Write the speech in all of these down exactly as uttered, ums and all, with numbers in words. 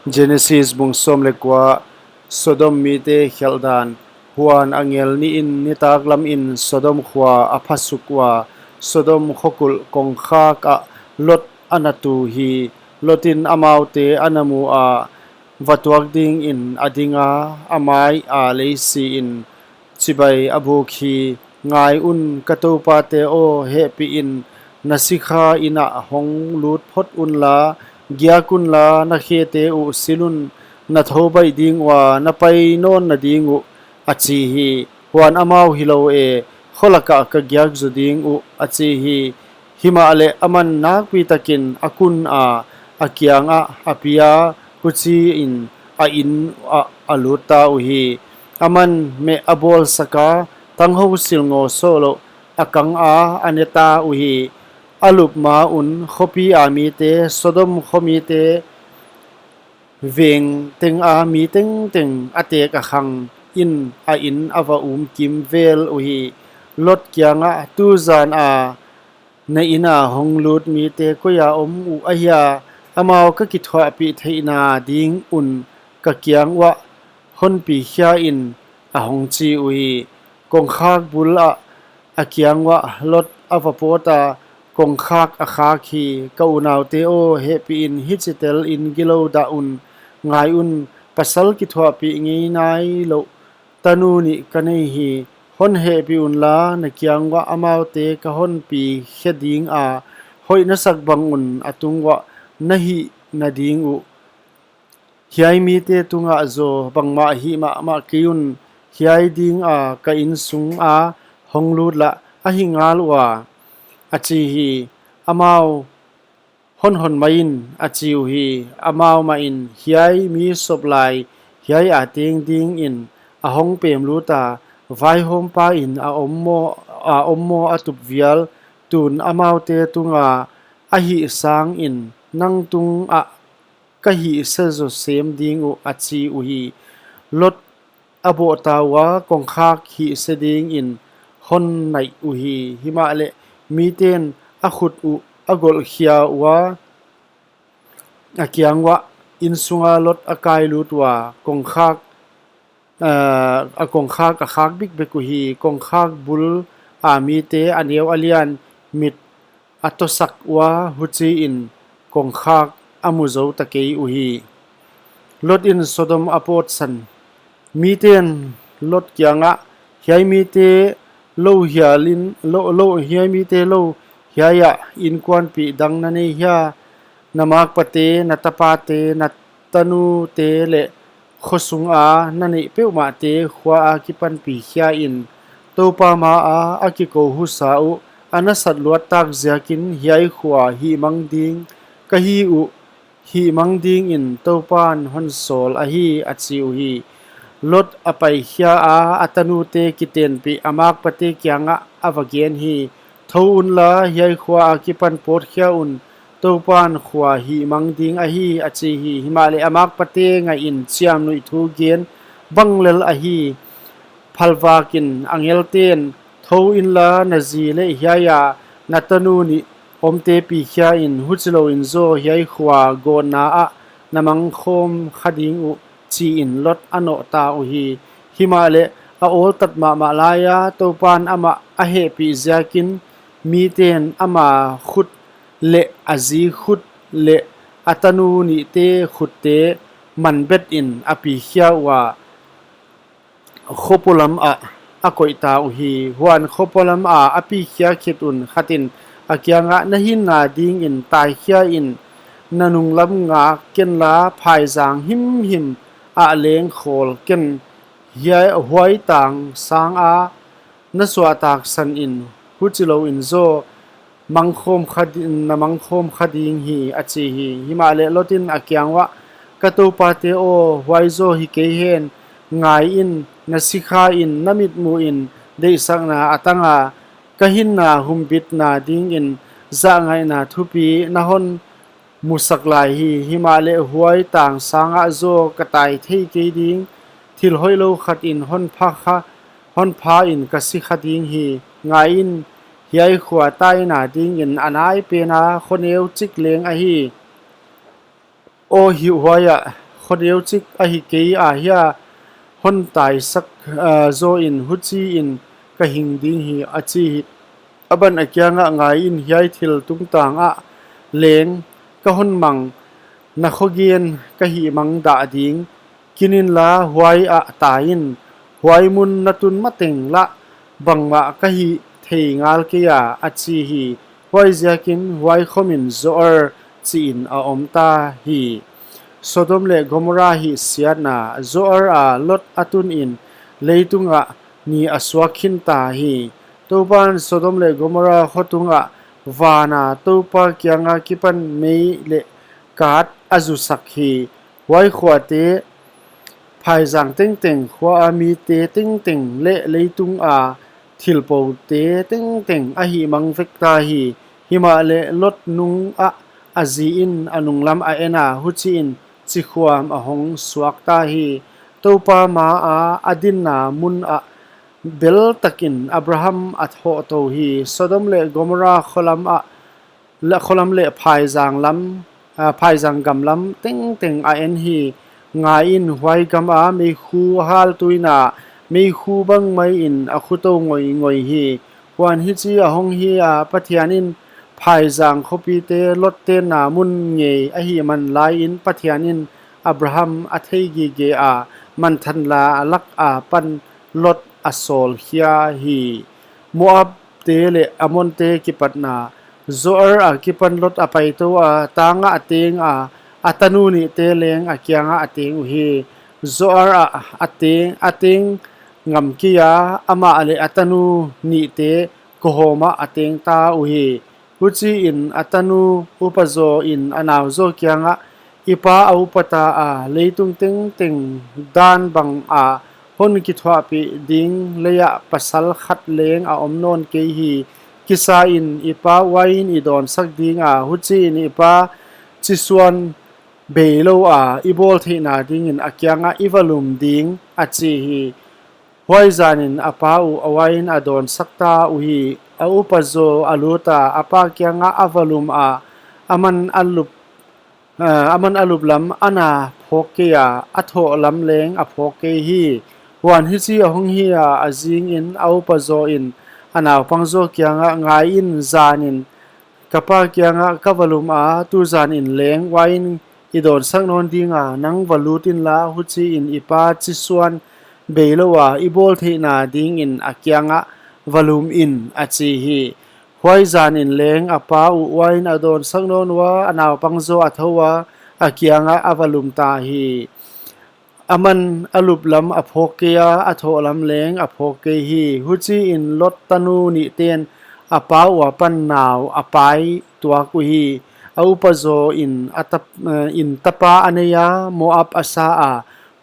Genesis bung sawm leh kua. Sodom mite khelh dan. Huan angel nih in nitak lam in Sodom khua a phasuk ua, Sodom khokulh kongkhak ah Lot a na tu hi. Lot in amaute a na mu a, va tuak ding in a ding a, a mai a lei si in, chibai a buk hi. Ngai un, ka toupate aw, hehpih in, na sikha in ah hong lut phot unla, giak unla, na khete uh sil un, na thou baih ding ua, na pai nawn na ding uh, a chi hi. Huan amau, hilou e, kho lak ah ka giak zaw ding uh, a chi hi. Himahleh aman nakpi takin a kun a, a kiang ah a pia, huchi in a inn ah a lut ta uhi. Aman meh a bawlsak a, tanghou sil ngaw sawhlouh a kang a, a ne ta uhi. A lup ma un khopi a mite, Sodom kho mite, veng teng a mi tengteng a tek a khang in a inn a va um kimvel uhi. Lot kiang ah, tu zan a na inn a hong lut mite koi a om uh ahia? Amau ka kithuahpih theihna ding un ka kiang uah hon pi khia in, a hong chi uhi. Kongkhak bul ah a kiang uah Lot a va pawt a, kongkhak a khak hi. Ka unaute aw, hehpih in, hichi tel in gilou dah un. Ngai un, pasal kithuahpih ngei nailouh tanu nih ka nei hi. Hon hehpih unla, na kiang uah amaute ka hon pi khe ding a, hoih na sak bang un a tung uah na hihna ding uh. Hiai mite tung ah zaw bangmah hih mahmah kei un, hiai ding a ka inn sung a hong lut lah ahi ngal ua, a chi hi. Amau, hon hon mai in, a chi uhi. Amau mah in, hiai mi sop lai hiai a teng ding in a hong pem lut a, vaihawmpa in a om maw, a om maw a tup vial, tun amaute tung a a hih sang in nang tung ah ka hihse zaw sem ding uh, a chi uhi. Lot a bawh ta ua, kongkhak hihse ding in hon naih uhi. Himahleh miten a khut uh a golh khia ua, a kiang uah, inn sung a Lot a kai lut ua, kongkhak, ah, a kongkhak a khak bikbek uhi. Kongkhak bul a mite a neu a lian, mit a tosak ua, huchi in kongkhak a mu zou ta kei uhi. Lot in Sodom a pawtsan. Miten Lot kiang ah, hiai mite lou hial in, lou, lou, hiai mite lou hiai ah innkuanpih dang na nei hia? Na makpate, na tapate, na tanute leh kho sung a na neih peuhmahte khua a kipan pi khia in. Toupa ma a a kikou husa uh a nasat luat tak ziakin hiai khua hihmang ding ka hi uh, hihmang ding in Toupan hon sawl ahi, a chi uhi. Lot a pai khia a, a tanute kitenpih a makpate kiang ah a va gen hi. Thou unla, hiai khua a kipan pawt khia un, Toupan khua hihmang ding ahi, a chi hi. Himahleh a makpate ngai in chiamnuih thu gen bang lel ahi. Phalvak in angelten, thou inla, na zi leh hiai a na tanu nih omte pi khia in, huchilou in zaw hiai khua gawtna ah na mangkhawm kha ding uh, chi in Lot a nawh ta uhi. Himahleh a awltat mahmah lai a, Toupan amah a hehpih ziakin, miten ama khut leh a zi khut leh a tanu nihte khutte man bet in a pi khia ua, khopolam ah a koih ta uhi. Huan khopolam a a pi khia khit un khat in a kiang ah, na hinna ding in tai khia in, na nunglam ngak kenla, phaizang himhim ah leng khawl ken. Hiai, huai tang sang a na suahtak san in, huchilou in zaw mangkhawm kha di-, na mangkhawm kha ding hi, a chi hi. Himahleh Lot in a kiang uah, ka toupate aw, huai zaw hi kei hen. Ngai in, na sikha in, na mitmuh in deihsakna a tang a, ka hinna humbitna ding in zahngaihna thupi na hon musak lai hi. Himahleh huai tang sang ah zaw ka tai thei kei ding. Thil hoihlou khat in hon pha kha, hon pha in ka si kha ding hi. Ngai in, hiai khua taina ding in a nai pen a kho neu chik leng ahi. Aw, hih huai ah kho neuchik ahi kei a, hiai hon taisak, ah, zaw in, huchiin ka hing ding hi, a chi hi. Aman a kiangah, Ngai in, hiai thil tungtang ah leng ka hon mang, na khogen ka hihmang dah ding. Kin inla, huai ah tai in, huai mun na tun mateng lah bangmah ka hih thei ngal kei a, a chi hi. Huaiziakin huai khomin Zoar chiin a omta hi. Sodom leh Gomorrah hihsiatna. Zoar a Lot a tun in, leitungah ni a suak khinta hi. Toupan Sodom leh Gomorrah kho tungah van a Toupa kianga kipan mei leh kat a zusak hi. Huai khuate, phaizang tengteng, khua a mite tengteng leh leitung a thilpoute tengteng a hihmang vekta hi. Himahleh Lot nung ah a zi in a nunglam a en a, huchiin chikhuam a hong suakta hi. Toupa maa a dinna mun ah beltakin Abraham a thohtou hi. Sodom leh Gomorrah kholam ah, leh kholam leh phaizang lam, ah, phaizang gam lam tengteng a en hi. Ngai in, huai gama meikhu haltuina, meikhu bangmai in a khutou ngoingoi hi. Huan hichi a hong hi a, Pathian in phaizang khopite Lot tenna mun ngei ahihman laiin Pathian in Abraham a theigige a, manthan la a lak a pan Lot a sawlkhia hi. Moabte leh Amonte kipatna. Zoar a kipan Lot a paitou a, tangah a teng a, a tanu nihte leng a kiangah a teng uhi. Zoar ah a teng, a teng ngam kei a, amah leh a tanu nihte kohawmah a tengta uhi. Huchiin a tanu upa zaw in a nau zaw kiangah, I pa a upata a, leitung tengteng dan banga hon kithuahpih ding leiah pasal khat leng a om nawn kei hi. Kisa in, i pa uain i dawnsak ding a, huchiin i pa chisuan beilou a i bawl theihna dingin a kiangah i va lum ding, a chi hi. Huai zanin a pa uh a uain a dawnsakta uhi. A upa zaw a luta, a pa kiangah a va lum a, aman a lup, ah, aman a lup lam a na phawk kei a, a thoh lam leng a phawk kei hi. Huan hichi a hong hi a, a zingin a upa zaw in a naupang zaw kiangah, Ngai in, zanin ka pa kiangah ka va lum a, tuzanin leng uain i dawnsak nawn ding a, nang va lut inla, huchiin i pa chisuan beilou a i bawl theihna dingin a kiangah va lum in, a chi hi. Huai zanin leng a pa uh uain a dawnsak nawn ua, a naupang zaw a thou a, a kiangah a va lumta hi. Aman a lup lam a phawk kei a, a thoh lam leng a phawk kei hi. Huchiin Lot tanu nihten a pa ua pan nau a pai tuak uhi. A upa zaw in a tap-, eh, in tapa a nei a, Moab a sa a,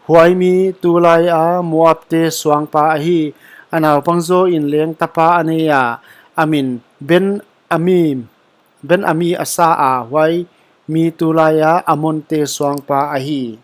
huai mi tulaia Moabte suangpa ahi. A naupang zaw in leng tapa a nei a, a min Ben-Ami, Ben-Ami a sa a, huai mi tulaia Amonte suangpa ahi.